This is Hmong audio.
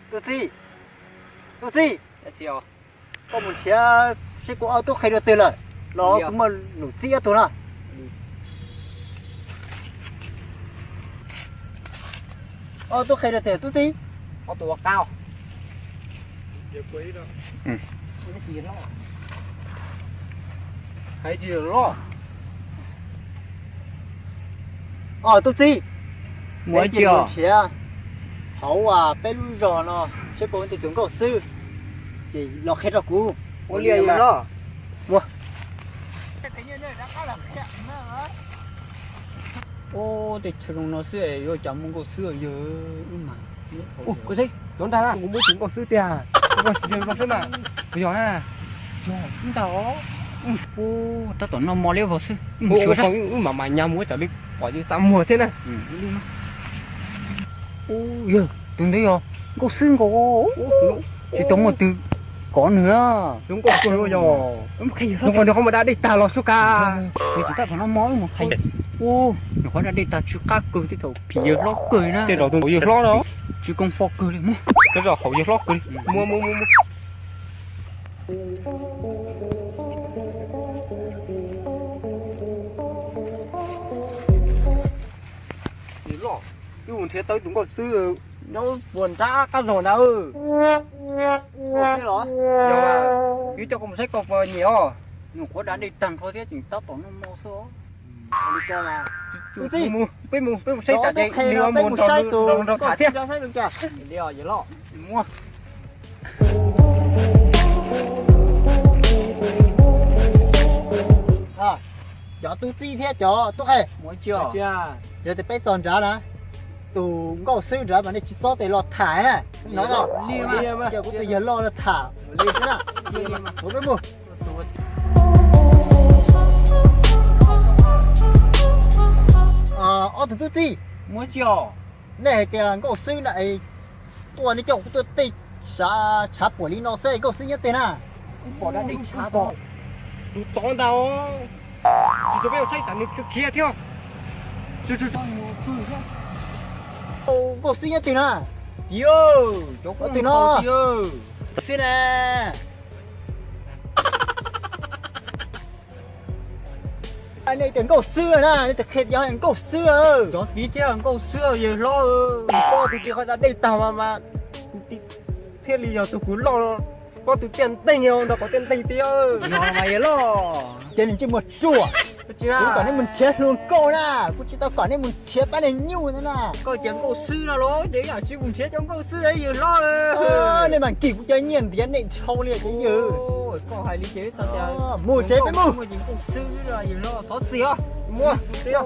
Tub txib, tub txib, koj mus nrhiav seb kuv ob tub qhe dua twg lawm, los kuv muaj num txib ob tug no. Ob tub qhe dua twg tub txib? Ob tug ua qab. Hais tsis loj. Os tub txib, mus nrhiav hauv peb lub zos no seb puas muaj tej tus nkauj xwb, ces los qhia rau kuv. Ua li os. Ub, tej chaw zoo no xwb yuav cas muaj nkauj xwb yawg. Ub, koj saib cov nrag na, kuv muaj tus nkauj xwb tiag. Koj yog zoo xwb mas, kuv yog na. Yog xwb ntag os. Ub, tab tom noj mov liab vog xwb. Wb mam mam nyas mus tsam li pom li txaj muag thiab na. Ub, yawg, tus ntawd yog nkauj xwb nkaus. Tsis tau muaj twg kov nws. Zoo nkauj kawg yog. Zoo nkaus nws qhov muag da dej tag los sub ka. Nws tsis tab tom noj mov mus hais. Ub, nws qhov da dej tag tsw qab kawg, tej thaum phim yawg hlob kawg na. Tej zaum tus yawg hlob no. Tsw koob fo kawg li mus. Tej zaum haum yawg hlob kawg li. Muaj muaj muaj muaj. Yawg hlob, wb mus nrhiav tau ib tus nkauj xwb nyob puag nrab qab zog ntag. Nkauj xwb los? Yog, wb coj koj mus saib koj puas nyiam os. Nws qhuav da dej tag nrho thiab tseem tab tom noj mov xwb os. Peb mus, peb mus saib tsam ces nws mus nrog nrog tham thiab. Li os yawg hlob. Cov tub txib thiab cov tub qhe, yog tias peb txog nrad na, tus nkauj xwb nrad mas nej tsis txhob tes los tham na. Hnov tau? Cia kuv tus yawg loj los tham li xwb na. Ua peb mus. Ob tug tub txib, nej hais tias nkauj xwb na es tuaj nej coj kuv tuaj tej sav tshav puam li no xwb, nkauj xwb nyob twg na? Kuv pom da dej tshav tod. Tus tod ntag. Tsis tau peb mus saib tsam nws khiav thiab. Nkauj xwb nyob twg na? Tiag, cov twg no xwb na. Nej tias nkauj xwb na, nej tias qhia tias nkauj xwb. Cov fiv thiab nkauj xwb yawg hlob. Koj tus txiv qhov da dej tag mas mas thiaj li yog tus kuv loj, koj tus tiaj nteeg nrog qhov tiaj nteeg tiag. Yog mas yawg loj. Ces nws ntsej muag ruam, kuv kom nej mus nrhiav hluas nkauj na, kuv tsis tau kom nej mus nrhiav pab niag nyuj na. Koj tias nkauj xwb no los ces yam tsis mus nrhiav cov nkauj xwb yawg hlob. Nej mam nkim kuv cov nyiaj ntiav nej dhau li cov yawg. Koj hais li ces mus tsev peb mus. Nkauj xwb yawg hlob thov txim os. Mus tsev.